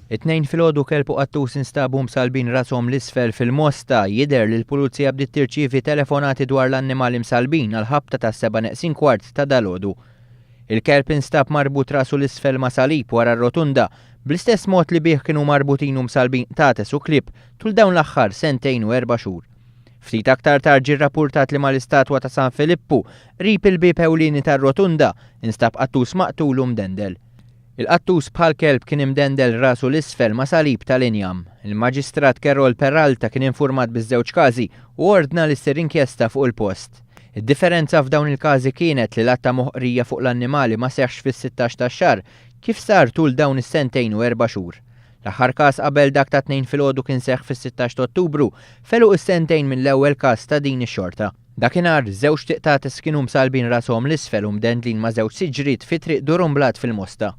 It-Tnejn filgħodu kelb u qattus instabu msallbin rashom 'l isfel fil-Mosta. Jidher li l-Pulizija bdiet tirċievi telefonati dwar l-annimali msallbin għall-ħabta tas-sebgħa neqsin kwart ta' dalgħodu. Il-kelb instab marbut rasu 'l isfel ma' salib wara r-rotunda, bl-istess mod li bih kienu marbutin u msallbin qtates u klieb tul dawn l-aħħar sentejn u erba' xhur. Ftit aktar tard ġie rrappurtat li mal-istatwa ta' San Filippu, qrib il-bieb ewlieni tar-rotunda, instab qattus maqtul u mdendel. Il-qattus bħal kelb kien imdendel rasu 'l isfel ma' salib tal-injam. Il-Maġistrat Carol Peralta kien infurmat biż-żewġ każi u ordna li ssir inkjesta fuq il-post. Id-differenza f'dawn il-każi kienet li l-att ta' moħqrija fuq l-annimali ma seħħx fis-sittax tax-xahar, kif sar tul dawn is-sentejn u erba' xhur. L-aħħar każ qabel dak tat-Tnejn filgħodu kien seħħ fis-sittax t'Ottubru, f'għeluq is-sentejn mill-ewwel każ ta' din ix-xorta. Dakinhar, żewġt iqtates kienu msallbin rashom 'l isfel u mdendlin ma' żewġ siġriet fi Triq Durumblat fil-Mosta.